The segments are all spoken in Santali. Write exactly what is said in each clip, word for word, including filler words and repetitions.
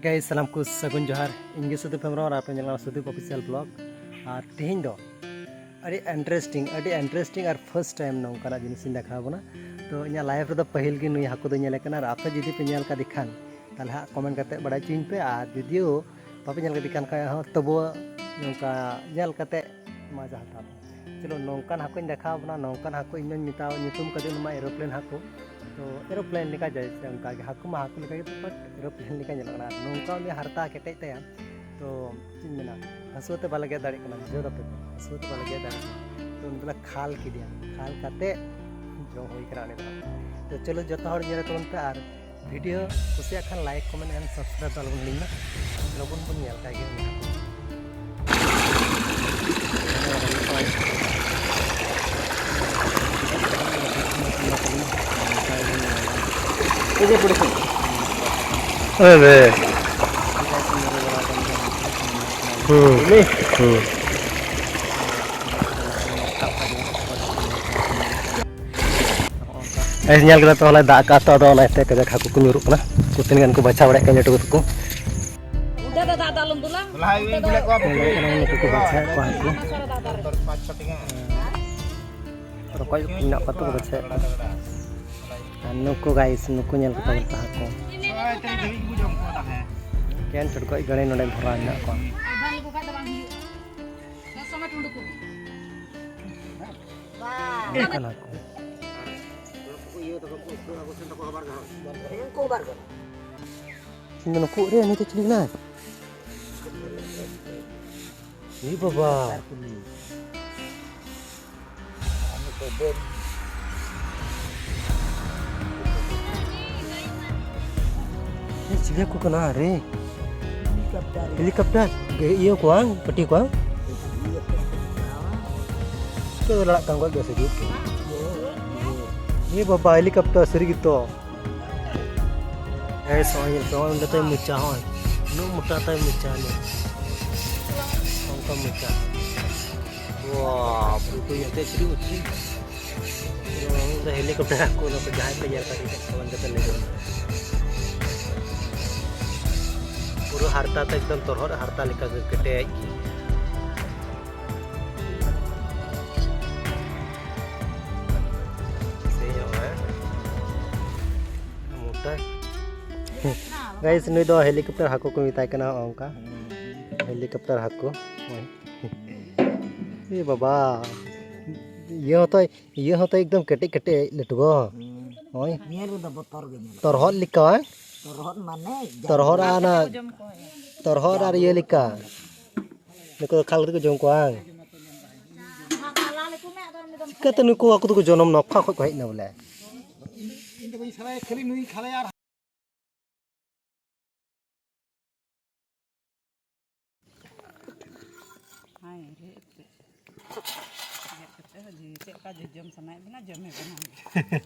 ᱜᱟᱭ, ᱥᱟᱱᱟᱢ ᱠᱚ ᱥᱟᱹᱜᱩᱱ ᱡᱚᱦᱟᱨ᱾ ᱤᱧ ᱜᱮ ᱥᱩᱫᱤᱯ ᱦᱮᱢᱵᱨᱚᱢ ᱟᱨ ᱟᱯᱮ ᱧᱮᱞ ᱠᱟᱱᱟ ᱥᱩᱫᱤᱯ ᱚᱯᱷᱤᱥᱤᱭᱟᱞ ᱵᱞᱚᱜ᱾ ᱟᱨ ᱛᱮᱦᱮᱧ ᱫᱚ ᱟᱹᱰᱤ ᱤᱱᱴᱟᱨᱮᱥᱴᱤᱝ, ᱟᱹᱰᱤ ᱤᱱᱴᱟᱨᱮᱥᱴᱤᱝ ᱟᱨ ᱯᱷᱟᱨᱥᱴ ᱴᱟᱭᱤᱢ ᱱᱚᱝᱠᱟᱱᱟᱜ ᱡᱤᱱᱤᱥ ᱤᱧ ᱫᱮᱠᱷᱟᱣ ᱵᱚᱱᱟ᱾ ᱛᱚ ᱤᱧᱟᱹᱜ ᱞᱟᱭᱤᱯᱷ ᱨᱮᱫᱚ ᱯᱟᱹᱦᱤᱞ ᱜᱮ ᱱᱩᱭ ᱦᱟᱹᱠᱩ ᱫᱚᱧ ᱧᱮᱞᱮ ᱠᱟᱱᱟ᱾ ᱟᱨ ᱟᱯᱮ ᱡᱩᱫᱤ ᱯᱮ ᱧᱮᱞ ᱠᱟᱫᱮ ᱠᱷᱟᱱ, ᱛᱟᱦᱚᱞᱮ ᱦᱟᱸᱜ ᱠᱚᱢᱮᱱᱴ ᱠᱟᱛᱮ ᱵᱟᱲᱟᱭ ᱦᱚᱪᱚᱧ ᱯᱮ᱾ ᱟᱨ ᱡᱩᱫᱤᱭᱳ ᱵᱟᱯᱮ ᱧᱮᱞ ᱠᱟᱫᱮ ᱠᱷᱟᱱ, ᱠᱷᱟᱡ ᱦᱚᱸ ᱛᱚᱵᱩ ᱱᱚᱝᱠᱟ ᱧᱮᱞ ᱠᱟᱛᱮ ᱢᱟ ᱡᱟᱦᱟᱸ ᱛᱟᱦᱟᱸ᱾ ᱪᱚᱞᱚ, ᱱᱚᱝᱠᱟᱱ ᱦᱟᱹᱠᱩᱧ ᱫᱮᱠᱷᱟᱣ ᱵᱚᱱᱟ, ᱱᱚᱝᱠᱟᱱ ᱦᱟᱹᱠᱩ ᱤᱧ ᱫᱚᱧ ᱢᱮᱛᱟᱣ, ᱧᱩᱛᱩᱢ ᱠᱟᱫᱮ ᱩᱱᱤ ᱢᱟ ᱮᱨᱳᱯᱞᱮᱱ ᱦᱟᱹᱠᱩ᱾ ᱛᱚ ᱮᱨᱳᱯᱞᱮᱱ ᱞᱮᱠᱟ ᱡᱟᱭᱥᱮ ᱚᱱᱠᱟ ᱜᱮ ᱦᱟᱹᱠᱩ ᱢᱟ ᱦᱟᱹᱠᱩ ᱞᱮᱠᱟ ᱜᱮ, but ᱮᱨᱳᱯᱞᱮᱱ ᱞᱮᱠᱟ ᱧᱮᱞᱚᱜ ᱠᱟᱱᱟ᱾ ᱟᱨ ᱱᱚᱝᱠᱟ ᱩᱱᱤ ᱦᱟᱨᱛᱟ ᱠᱮᱴᱮᱡ ᱛᱟᱭᱟ, ᱛᱚ ᱪᱮᱫ ᱤᱧ ᱢᱮᱱᱟ, ᱦᱟᱹᱥᱩ ᱛᱮ ᱵᱟᱞᱮ ᱜᱮᱫ ᱫᱟᱲᱮᱭᱟᱜ ᱠᱟᱱᱟ, ᱵᱩᱡᱷᱟᱹᱣ ᱫᱟᱯᱮ ᱛᱚ, ᱦᱟᱹᱥᱩ ᱛᱮ ᱵᱟᱞᱮ ᱜᱮᱫ ᱫᱟᱲᱮᱭᱟᱜ ᱠᱟᱱᱟ᱾ ᱛᱚ ᱩᱱᱤ ᱫᱚᱞᱮ ᱠᱷᱟᱞ ᱠᱮᱫᱮᱭᱟ, ᱠᱷᱟᱞ ᱠᱟᱛᱮ ᱡᱚᱢ ᱦᱩᱭ ᱠᱟᱱᱟ ᱩᱱᱤ ᱫᱚ᱾ ᱛᱚ ᱪᱚᱞᱚ, ᱡᱚᱛᱚ ᱦᱚᱲ ᱧᱮᱞ ᱛᱟᱵᱚᱱ ᱯᱮ, ᱟᱨ ᱵᱷᱤᱰᱤᱭᱳ ᱠᱩᱥᱤᱭᱟᱜ ᱠᱷᱟᱱ ᱞᱟᱭᱤᱠ, ᱠᱚᱢᱮᱱᱴ ᱮᱱᱰ ᱥᱟᱵᱥᱠᱨᱟᱭᱤᱵ ᱫᱚ ᱟᱞᱚᱵᱚᱱ ᱦᱤᱲᱤᱧ ᱢᱟ᱾ ᱞᱚᱜᱚᱱ ᱵᱚᱱ ᱧᱮᱞ ᱠᱟᱭ ᱜᱮ ᱩᱱᱤ ᱦᱟᱹᱠᱩ᱾ ᱟᱨᱮ᱾ ᱦᱩᱸ᱾ ᱦᱩᱸ᱾ ᱟᱭ ᱧᱮᱞ ᱠᱮᱫᱟ ᱛᱚ, ᱦᱚᱞᱟᱭ ᱫᱟᱜ ᱠᱟᱜ ᱛᱚ, ᱟᱫᱚ ᱚᱱᱟᱛᱮ ᱠᱟᱡᱟᱠ ᱦᱟᱹᱠᱩ ᱠᱚ ᱧᱩᱨᱩᱜ ᱠᱟᱱᱟ᱾ ᱠᱚ ᱛᱤᱱᱟᱹᱜ ᱜᱟᱱ ᱠᱚ ᱵᱟᱪᱷᱟᱣ ᱵᱟᱲᱟᱭᱮᱫ ᱠᱟᱱᱟ ᱞᱟᱹᱴᱩ ᱠᱚ᱾ ᱚᱸᱰᱮ ᱫᱚ ᱫᱟᱜ ᱫᱚ ᱟᱞᱚᱢ ᱫᱩᱞᱟ᱾ ᱞᱟᱦᱟ ᱤᱧ ᱠᱩᱞᱮᱫ ᱠᱚᱣᱟ ᱯᱩᱠᱷᱨᱤ ᱨᱮ᱾ ᱱᱩᱠᱩ ᱠᱚ ᱵᱟᱪᱷᱟᱣᱮᱫ ᱠᱚᱣᱟ ᱦᱟᱹᱠᱩ᱾ ᱦᱟᱱᱟ ᱥᱟᱨᱟ ᱫᱟᱜ ᱫᱟᱨᱮ᱾ ᱨᱚᱠᱚᱡ ᱠᱚ ᱢᱮᱱᱟᱜ ᱠᱚᱣᱟ ᱛᱚ, ᱠᱚ ᱵᱟᱪᱷᱟᱣᱮᱫ ᱠᱚᱣᱟ᱾ ᱟᱨ ᱱᱩᱠᱩ ᱜᱟᱭᱤᱥ, ᱱᱩᱠᱩ ᱧᱮᱞ ᱠᱚ ᱛᱟᱵᱚᱱ ᱯᱮ ᱦᱟᱹᱠᱩ᱾ ᱪᱷᱚᱭ ᱛᱟᱹᱨᱤᱠᱷ ᱫᱷᱟᱹᱵᱤᱡ ᱠᱚ ᱡᱚᱢ ᱠᱚᱣᱟ ᱛᱟᱦᱮᱸᱫ᱾ ᱮᱠᱮᱱ ᱪᱚᱲᱜᱚᱡ ᱜᱟᱹᱲᱟᱹᱭ ᱱᱚᱰᱮ ᱵᱷᱚᱨᱟᱣ ᱢᱮᱱᱟᱜ ᱠᱚᱣᱟ᱾ ᱟᱨ ᱵᱟᱝ ᱞᱮᱠᱚ ᱠᱷᱟᱱ ᱫᱚ ᱵᱟᱝ ᱦᱩᱭᱩᱜᱼᱟ᱾ ᱥᱚᱵᱽ ᱥᱚᱢᱚᱭ ᱴᱩᱸᱰᱩ ᱠᱚ᱾ ᱮᱠᱟᱞ ᱦᱟᱹᱠᱩ᱾ ᱤᱧ ᱫᱚ ᱱᱩᱠᱩ ᱨᱮ ᱱᱤᱛᱚᱜ ᱪᱤᱞᱤ ᱠᱟᱱᱟᱭ? ᱮ ᱵᱟᱵᱟ᱾ ᱮ, ᱪᱤᱞᱤ ᱠᱚ ᱠᱟᱱᱟ ᱨᱮ? ᱦᱮᱞᱤᱠᱚᱯᱴᱟᱨ᱾ ᱜᱮ ᱤᱭᱟᱹ ᱠᱚᱣᱟ, ᱯᱟᱹᱴᱤ ᱠᱚᱣᱟ᱾ ᱪᱤᱠᱟᱹ ᱞᱟᱲᱟᱜ ᱠᱟᱱ ᱜᱚᱡ ᱜᱮ ᱥᱮ ᱪᱮᱫ? ᱮ ᱵᱟᱵᱟ, ᱦᱮᱞᱤᱠᱚᱯᱴᱟᱨ ᱥᱟᱹᱨᱤ ᱜᱮᱛᱚ᱾ ᱮᱭ ᱥᱚ ᱧᱮᱞ ᱯᱮ, ᱱᱚᱜᱼᱚᱭ ᱱᱚᱸᱰᱮ ᱛᱟᱭ ᱢᱚᱪᱟ, ᱦᱚᱸᱜᱼᱚᱭ᱾ ᱩᱱᱟᱹᱜ ᱢᱚᱴᱟ ᱛᱟᱭ ᱢᱚᱪᱟ ᱧᱮᱞ᱾ ᱚᱱᱠᱟ ᱢᱚᱪᱟ᱾ ᱵᱟᱯ ᱨᱮ, ᱩᱛᱩ ᱧᱮᱞ ᱛᱮ ᱪᱤᱞᱤ ᱩᱛᱩ? ᱱᱚᱣᱟ ᱫᱚ ᱦᱮᱞᱤᱠᱚᱯᱴᱟᱨ ᱦᱟᱹᱠᱩ, ᱱᱚᱣᱟ ᱠᱚ ᱡᱟᱦᱟᱸᱭ ᱯᱮ ᱧᱮᱞ ᱠᱟᱫ ᱜᱮᱭᱟ, comment ᱠᱟᱛᱮ ᱞᱟᱹᱭ ᱛᱟᱵᱚᱱ ᱯᱮ᱾ ᱦᱟᱨᱛᱟ ᱛᱮ ᱮᱠᱫᱚᱢ ᱛᱚᱨᱦᱚᱫ ᱦᱟᱨᱛᱟ ᱞᱮᱠᱟ ᱜᱮ ᱠᱮᱴᱮᱡ ᱜᱮ᱾ ᱥᱮᱭ ᱧᱚᱜ ᱦᱮᱸ᱾ ᱢᱚᱴᱟ᱾ ᱜᱟᱭᱤᱥ, ᱱᱩᱭ ᱫᱚ ᱦᱮᱞᱤᱠᱚᱯᱴᱟᱨ ᱦᱟᱹᱠᱩ ᱠᱚ ᱢᱮᱛᱟᱭ ᱠᱟᱱᱟ, ᱦᱚᱸᱜᱼᱚ ᱱᱚᱝᱠᱟ᱾ ᱦᱮᱞᱤᱠᱚᱯᱴᱟᱨ ᱦᱟᱹᱠᱩ᱾ ᱮ ᱵᱟᱵᱟ, ᱤᱭᱟᱹ ᱦᱚᱸᱛᱚ, ᱤᱭᱟᱹ ᱦᱚᱸᱛᱚ ᱮᱠᱫᱚᱢ ᱠᱮᱴᱮᱡ ᱠᱮᱴᱮᱡ ᱞᱟᱹᱴᱩ ᱜᱚ᱾ ᱦᱳᱭ᱾ ᱧᱮᱞ ᱨᱮᱫᱚ ᱵᱚᱛᱚᱨ ᱜᱮ ᱧᱮᱞᱚᱜᱼᱟ᱾ ᱛᱚᱨᱦᱚᱫ ᱞᱮᱠᱟ ᱵᱟᱝ? ᱛᱚᱨᱦᱚᱫ ᱢᱟᱱᱮ ᱛᱚᱨᱦᱚᱫ ᱟᱨ ᱚᱱᱟ ᱛᱚᱨᱦᱚᱫ ᱟᱨ ᱤᱭᱟᱹ ᱞᱮᱠᱟ᱾ ᱱᱩᱠᱩ ᱫᱚ ᱠᱷᱟᱞ ᱠᱟᱛᱮ ᱠᱚ ᱡᱚᱢ ᱠᱚᱣᱟ ᱵᱟᱝ? ᱪᱤᱠᱟᱹᱛᱮ ᱱᱩᱠᱩ ᱦᱟᱹᱠᱩ ᱫᱚᱠᱚ ᱡᱚᱱᱚᱢ ᱱᱟ? ᱚᱠᱟ ᱠᱷᱚᱡ ᱠᱚ ᱦᱮᱡ ᱮᱱᱟ ᱵᱚᱞᱮ? ᱦᱟᱭ ᱨᱮ, ᱪᱮᱫ ᱞᱮᱠᱟ ᱡᱚᱡᱚᱢ ᱥᱟᱱᱟᱭᱮᱫ ᱵᱮᱱᱟ, ᱡᱚᱢᱮ ᱵᱮᱱᱟ᱾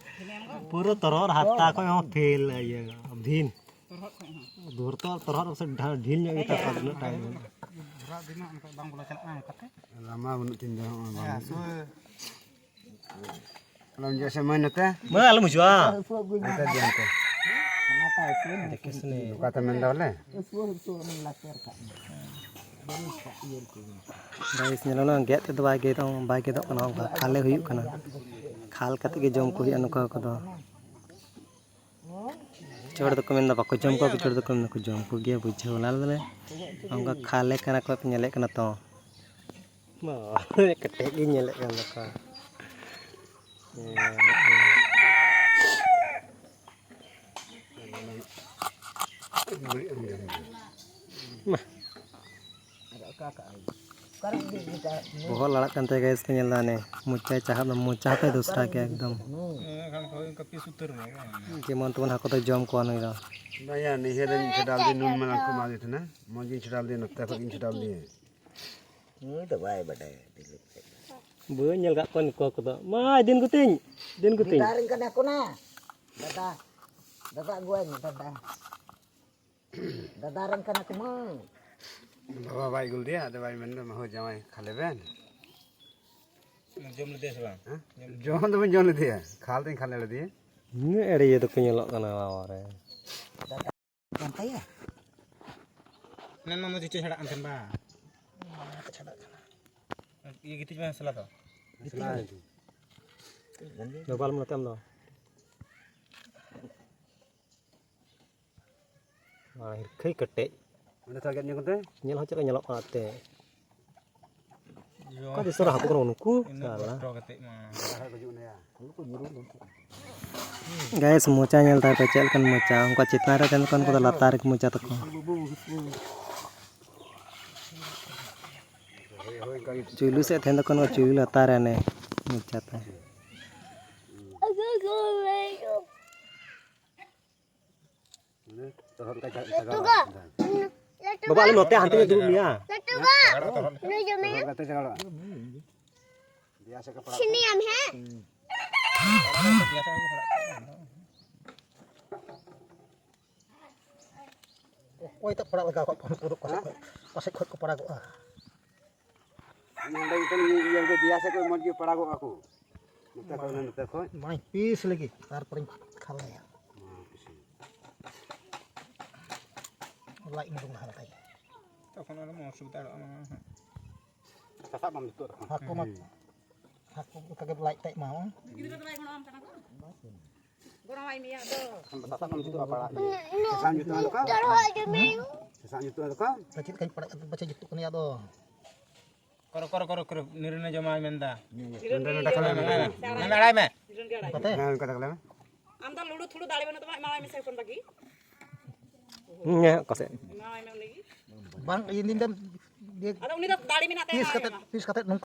ᱯᱩᱨᱟᱹ ᱛᱚᱨᱦᱚᱫ ᱦᱟᱨᱛᱟ ᱠᱷᱚᱡ ᱦᱚᱸ ᱯᱷᱮᱞ ᱤᱭᱟᱹ ᱵᱷᱤᱱ᱾ ᱛᱚᱨᱦᱚᱫ ᱠᱷᱚᱡ ᱦᱚᱸ᱾ ᱫᱷᱩᱨᱛᱚ ᱛᱚᱨᱦᱚᱫ ᱥᱮ ᱰᱷᱟ-, ᱰᱷᱤᱞ ᱧᱚᱜ ᱜᱮᱛᱟ ᱠᱚᱣᱟ ᱛᱤᱱᱟᱹᱜ ᱴᱟᱭᱤᱢ᱾ ᱫᱷᱚᱨᱟᱣ ᱤᱫᱤ ᱢᱟ, ᱚᱱᱠᱟ ᱵᱟᱝ ᱵᱚᱞᱚ ᱪᱟᱞᱟᱜ ᱠᱟᱱᱟ ᱚᱱᱠᱟᱛᱮ᱾ ᱞᱟᱢᱟ ᱵᱟᱹᱱᱩᱜ ᱛᱤᱧ ᱫᱚ, ᱦᱚᱸᱜᱼᱚᱭ ᱵᱟᱝ᱾ ᱦᱮᱸ, ᱥᱩᱭ᱾ ᱟᱞᱚᱢ ᱡᱚᱥ ᱢᱟᱹᱭ ᱱᱚᱛᱮ᱾ ᱢᱟ ᱟᱞᱚᱢ ᱦᱤᱡᱩᱜᱼᱟ᱾ ᱱᱚᱛᱮ ᱫᱮ ᱚᱱᱛᱮ᱾ ᱫᱮᱠᱷᱮᱥ ᱱᱮ᱾ ᱚᱠᱟᱛᱮ ᱢᱮᱱ ᱫᱟ ᱵᱚᱞᱮ? ᱜᱟᱭᱤᱥ, ᱧᱮᱞᱚᱜ ᱠᱟᱱᱟ, ᱜᱮᱫ ᱛᱮᱫᱚ ᱵᱟᱭ ᱜᱮᱫᱚᱜ, ᱵᱟᱭ ᱜᱮᱫᱚᱜ ᱠᱟᱱᱟ, ᱚᱱᱠᱟ ᱠᱷᱟᱞᱮ ᱦᱩᱭᱩᱜ ᱠᱟᱱᱟ᱾ ᱠᱷᱟᱞ ᱠᱟᱛᱮ ᱜᱮ ᱡᱚᱢ ᱠᱚ ᱦᱩᱭᱩᱜᱼᱟ ᱱᱚᱝᱠᱟ ᱠᱚᱫᱚ᱾ ᱠᱤᱪᱷᱩ ᱦᱚᱲ ᱫᱚᱠᱚ ᱢᱮᱱᱫᱟ ᱵᱟᱠᱚ ᱡᱚᱢ ᱠᱚᱣᱟ, ᱠᱤᱪᱷᱩ ᱦᱚᱲ ᱫᱚᱠᱚ ᱢᱮᱱᱫᱟ ᱠᱚ ᱡᱚᱢ ᱠᱚᱜᱮᱭᱟ, ᱵᱩᱡᱷᱟᱹᱣ ᱵᱟᱞᱟ ᱞᱮᱫᱟ᱾ ᱚᱱᱠᱟ ᱠᱷᱟᱞᱮ ᱠᱟᱱᱟ ᱠᱚ, ᱧᱮᱞᱮᱫ ᱠᱟᱱᱟ ᱛᱚ᱾ ᱵᱟᱵᱟ, ᱠᱮᱴᱮᱡ ᱜᱤᱧ ᱧᱮᱞᱮᱫ ᱠᱟᱱ ᱛᱟᱠᱚᱣᱟ᱾ ᱢᱟ᱾ ᱵᱚᱦᱚᱜ ᱞᱟᱲᱟᱜ ᱠᱟᱱ ᱛᱟᱭᱟ ᱜᱮᱥ ᱛᱮ ᱧᱮᱞ ᱫᱟ ᱦᱟᱱᱮ᱾ ᱢᱚᱪᱟᱭ ᱪᱟᱦᱟᱵ ᱫᱟ, ᱢᱚᱪᱟ ᱦᱚᱸᱛᱟᱭ ᱫᱚᱥᱨᱟ ᱜᱮᱭᱟ ᱮᱠᱫᱚᱢ᱾ ᱡᱮᱢᱚᱱ ᱛᱮᱢᱚᱱ ᱦᱟᱹᱠᱩ ᱫᱚᱭ ᱡᱚᱢ ᱠᱚᱣᱟ ᱱᱩᱭ ᱫᱚ᱾ ᱵᱟᱭᱟ, ᱱᱤᱦᱟᱹ ᱨᱮᱱ ᱪᱷᱟᱰᱟᱣ ᱫᱤ ᱱᱩᱱ ᱢᱟᱨᱟᱝ ᱠᱚ ᱮᱢᱟᱫᱮ ᱛᱟᱦᱮᱱᱟ᱾ ᱢᱚᱡᱽ ᱜᱤᱧ ᱪᱷᱟᱰᱟᱣ ᱞᱮᱫᱮᱭᱟ, ᱱᱚᱛᱮ ᱠᱷᱚᱡ ᱜᱤᱧ ᱪᱷᱟᱰᱟᱣ ᱞᱮᱫᱮᱭᱟ᱾ ᱱᱩᱭ ᱫᱚ ᱵᱟᱭ ᱵᱟᱰᱟᱭᱟ ᱫᱤᱞᱤᱯ ᱥᱮᱫ ᱫᱚ᱾ ᱵᱟᱹᱧ ᱧᱮᱞ ᱠᱟᱜ ᱠᱚᱣᱟ ᱱᱩᱠᱩ ᱦᱟᱹᱠᱩ ᱫᱚ᱾ ᱢᱟ, ᱫᱤᱱ ᱠᱚᱛᱤᱧ, ᱫᱤᱱ ᱠᱚᱛᱤᱧ᱾ ᱫᱟᱨᱮ ᱠᱟᱱᱟ ᱠᱚ ᱱᱟ᱾ ᱫᱟᱫᱟ, ᱫᱟᱫᱟ ᱟᱹᱜᱩᱣᱟᱭ ᱢᱮ, ᱫᱟᱫᱟ᱾ ᱫᱟᱫᱟ ᱨᱮᱱ ᱠᱟᱱᱟ ᱠᱚ ᱢᱟᱹᱭ᱾ ᱵᱟᱵᱟ ᱵᱟᱭ ᱟᱹᱜᱩ ᱞᱮᱫᱮᱭᱟ, ᱟᱫᱚ ᱵᱟᱭ ᱢᱮᱱᱫᱟ, "ᱢᱟᱹᱦᱩ ᱡᱟᱶᱟᱭ ᱠᱷᱟᱞᱮ ᱵᱮᱱ?" ᱡᱚᱢ ᱞᱮᱫᱮᱭᱟ ᱥᱮ ᱵᱟᱝ? ᱦᱮᱸ? ᱡᱚᱢ ᱫᱚ ᱵᱟᱹᱧ ᱡᱚᱢ ᱞᱮᱫᱮᱭᱟ, ᱠᱷᱟᱞ ᱫᱚᱧ ᱠᱷᱟᱞ ᱞᱮᱫᱮᱭᱟ᱾ ᱱᱩᱱᱟᱹᱜ ᱮᱲᱮ ᱤᱭᱟᱹ ᱫᱚᱠᱚ ᱧᱮᱞᱚᱜ ᱠᱟᱱᱟ ᱵᱟᱵᱟ ᱨᱮ᱾ ᱠᱟᱱ ᱛᱟᱭᱟ᱾ ᱮᱱᱟᱱ ᱢᱟ ᱢᱚᱡᱽ ᱜᱮ ᱪᱮ ᱪᱷᱟᱲᱟᱜ ᱠᱟᱱ ᱛᱟᱦᱮᱱ ᱵᱟ᱾ ᱪᱷᱟᱲᱟᱜ ᱠᱟᱱᱟ᱾ ᱤᱭᱟᱹ ᱜᱤᱛᱤᱡ ᱢᱮ ᱥᱟᱞᱟ ᱫᱚ᱾ ᱫᱚ ᱵᱟᱞ ᱢᱚᱱᱮ ᱛᱮ ᱟᱢ ᱫᱚ᱾ ᱟᱨ ᱦᱤᱨᱠᱷᱟᱹᱭ ᱠᱮᱴᱮᱡ᱾ ᱚᱸᱰᱮ ᱛᱚ ᱜᱮᱫ ᱧᱚᱜ ᱠᱟᱛᱮ᱾ ᱧᱮᱞ ᱦᱚᱸ ᱪᱮᱫ ᱞᱮᱠᱟ ᱧᱮᱞᱚᱜ ᱠᱟᱱᱟ ᱛᱮ᱾ ᱚᱠᱟ ᱫᱤᱥᱚᱢ ᱨᱮ ᱦᱟᱹᱠᱩ ᱠᱟᱱᱟ ᱱᱩᱠᱩ? ᱤᱱᱟᱹᱜ ᱥᱟᱞᱟ᱾ ᱠᱚᱥᱴᱚ ᱠᱟᱛᱮ ᱢᱟ᱾ ᱜᱟᱭᱮᱥ, ᱢᱚᱪᱟ ᱧᱮᱞ ᱛᱟᱭ ᱯᱮ, ᱪᱮᱫ ᱞᱮᱠᱟᱱ ᱢᱚᱪᱟ᱾ ᱩᱱᱠᱩ ᱪᱮᱛᱟᱱ ᱨᱮ ᱛᱟᱦᱮᱱ ᱠᱷᱟᱱ ᱩᱱᱠᱩ ᱫᱚ ᱞᱟᱛᱟᱨ ᱨᱮ ᱢᱚᱪᱟ ᱛᱟᱠᱚ᱾ ᱪᱩᱭᱞᱩ ᱥᱮᱫ ᱛᱟᱦᱮᱱ ᱛᱟᱠᱚ ᱱᱚᱣᱟ ᱪᱩᱭᱞᱩ ᱞᱟᱛᱟᱨ ᱨᱮ ᱦᱟᱱᱮ ᱢᱚᱪᱟ ᱛᱟᱭ᱾ ᱞᱟᱹᱴᱩ ᱜᱟ᱾ ᱵᱟᱵᱟ, ᱟᱞᱮ ᱱᱚᱛᱮ ᱦᱟᱱᱛᱮ ᱧᱚᱜ ᱫᱩᱲᱩᱵ ᱢᱮᱭᱟ᱾ ᱞᱟᱹᱴᱩ ᱜᱟ᱾ ᱱᱩᱭ ᱡᱚᱢᱮᱭᱟ᱾ ᱪᱤᱱᱤᱭᱟᱢ ᱦᱮᱸ? ᱚᱠᱚᱭ ᱴᱟᱜ ᱯᱟᱲᱟᱜ ᱞᱟᱜᱟᱣ ᱠᱟᱜ ᱠᱚᱣᱟ ᱱᱩᱠᱩ ᱫᱚ ᱯᱟᱥᱮᱡ ᱠᱷᱚᱡ, ᱯᱟᱥᱮᱡ ᱠᱷᱚᱡ ᱠᱚ ᱯᱟᱲᱟᱜᱚᱜᱼᱟ᱾ ᱱᱚᱰᱮ ᱢᱤᱫᱴᱮᱱ ᱤᱭᱟᱹ, ᱤᱭᱟᱹ ᱫᱮᱭᱟ ᱥᱮᱫ ᱠᱷᱚᱡ ᱢᱚᱡᱽ ᱜᱮ ᱯᱟᱲᱟᱜᱚᱜᱼᱟ ᱠᱚ᱾ ᱱᱚᱛᱮ ᱠᱷᱚᱡ, ᱱᱚᱛᱮ ᱠᱷᱚᱡ᱾ ᱵᱟᱝ, ᱯᱤᱥ ᱞᱟᱹᱜᱤᱫ, ᱛᱟᱨᱯᱚᱨᱮᱧ ᱠᱷᱟᱞᱟᱭᱟ᱾ ᱦᱮᱸ, ᱯᱤᱥ ᱞᱟᱹᱜᱤᱫ᱾ ᱞᱟᱡ ᱩᱰᱩᱝ ᱞᱟᱦᱟ ᱞᱮᱠᱷᱟᱡ᱾ ᱛᱚᱠᱷᱚᱱ ᱟᱨ ᱚᱥᱩᱵᱤᱫᱷᱟ ᱵᱟᱹᱱᱩᱜᱼᱟ ᱦᱟᱸᱜ᱾ ᱥᱟᱥᱟᱵ ᱵᱟᱢ ᱡᱩᱛᱩᱜᱼᱟ ᱛᱚᱠᱷᱚᱱ᱾ ᱦᱟᱹᱠᱩ ᱢᱟ, ᱦᱟᱹᱠᱩ ᱞᱮᱠᱟ ᱜᱮ ᱞᱟᱡ ᱛᱮᱫ ᱢᱟ, ᱦᱚᱸ᱾ ᱜᱤᱫᱽᱨᱟᱹ ᱫᱚ ᱵᱟᱭ ᱜᱚᱲᱚᱣᱟᱢ ᱠᱟᱱᱟ ᱠᱚ? ᱜᱚᱲᱚᱣᱟᱭ ᱢᱮᱭᱟ ᱟᱫᱚ᱾ ᱥᱟᱥᱟᱵ ᱵᱟᱢ ᱡᱩᱛᱩᱜᱼᱟ ᱯᱟᱲᱟᱜ ᱜᱮ᱾ ᱥᱟᱥᱟᱵ ᱡᱩᱛᱩᱜᱼᱟ ᱛᱚᱠᱷᱚᱱ᱾ ᱥᱟᱥᱟᱵ ᱡᱩᱛᱩᱜᱼᱟ ᱛᱚᱠᱷᱚᱱ᱾ ᱪᱮᱫ ᱞᱮᱠᱟᱧ ᱯᱟᱲᱟᱜ ᱠᱟᱛᱮ ᱯᱟᱪᱷᱮ ᱡᱩᱛᱩᱜ ᱠᱟᱱᱟ ᱟᱫᱚ᱾ ᱠᱚᱨᱚ, ᱠᱚᱨᱚ, ᱠᱚᱨᱚ, ᱠᱚᱨᱚ, ᱱᱤᱨᱟᱹᱱᱮ ᱡᱚᱢᱟᱭ ᱢᱮᱱᱫᱟ᱾ ᱱᱚᱰᱮ, ᱱᱚᱰᱮ ᱠᱷᱚᱱ ᱢᱮᱱ ᱢᱮ, ᱢᱮᱱ ᱢᱮ, ᱟᱲᱟᱭ ᱢᱮ᱾ ᱱᱚᱝᱠᱟᱛᱮ? ᱦᱮᱸ, ᱚᱱᱠᱟ ᱛᱟᱦᱚᱞᱮ ᱢᱮ᱾ ᱟᱢ ᱫᱚ ᱞᱩᱲᱩ ᱛᱷᱩᱲᱩ ᱫᱟᱲᱮ ᱵᱟᱹᱱᱩᱜ ᱛᱟᱢᱟ, ᱮᱢᱟᱣᱟᱭ ᱢᱮᱥᱮ ᱦᱚᱯᱚᱱ ᱵᱟᱹᱜᱤ᱾ ᱦᱩᱸ, ᱦᱮᱸ, ᱚᱠᱟ ᱥᱮᱫ? ᱮᱢᱟᱣᱟᱭ ᱢᱮ ᱩᱱᱤ ᱜᱮ᱾ ᱵᱟᱝ, ᱤᱧ ᱫᱚᱧ ᱫᱮᱱ, ᱤᱭᱟᱹ, ᱟᱫᱚ ᱩᱱᱤ ᱫᱚ ᱫᱟᱲᱮ ᱢᱮᱱᱟᱜ ᱛᱟᱭᱟ, ᱯᱤᱥ ᱮᱢᱟᱣᱟᱭ ᱠᱟᱛᱮ, ᱢᱟ᱾ ᱯᱤᱥ ᱠᱟᱛᱮ ᱱᱚᱝᱠᱟ